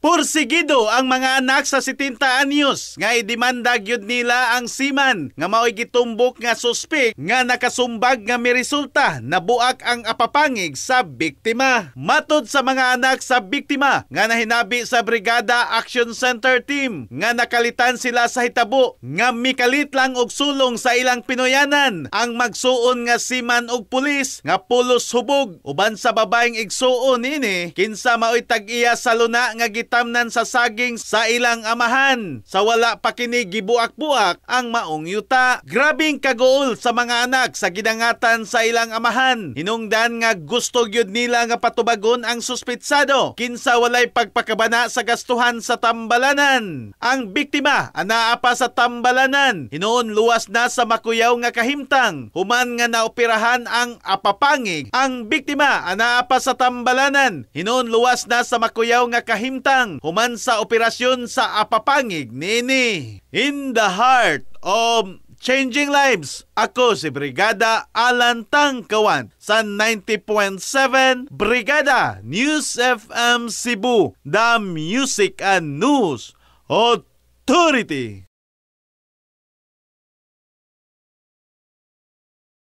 Pursigido ang mga anak sa 70 anyos nga idemanda gyud nila ang seaman nga mao'y gitumbok nga suspek nga nakasumbag nga miresulta nabuak ang apapangig sa biktima. Matod sa mga anak sa biktima nga nahinabi sa Brigada Action Center team nga nakalitan sila sa hitabo nga mikalit lang og sulong sa ilang pinuyanan ang magsuon nga seaman og pulis nga pulos hubog uban sa babaeng igsuon niini, kinsa mao'y tag-iya sa luna nga gitamnan sa saging sa ilang amahan sa wala pa kini gibuak-buak ang maong yuta. Grabing kaguol sa mga anak sa gidangatan sa ilang amahan. Hinungdan nga gusto gyud nila nga patubagon ang suspitsado kinsa walay pagpakabana sa gastuhan sa tambalanan. Ang biktima anaa pa sa tambalanan. Hinuon luwas na sa makuyaw nga kahimtang human nga naoperahan ang apapangig. Ang biktima anaa pa sa tambalanan. Hinuon luwas na sa makuyaw nga kahimtang human sa operasyon sa apapangig niini. In the heart of changing lives, ako si Brigada Alan Tangkawan sa 90.7 Brigada News FM Cebu, the Music and News Authority.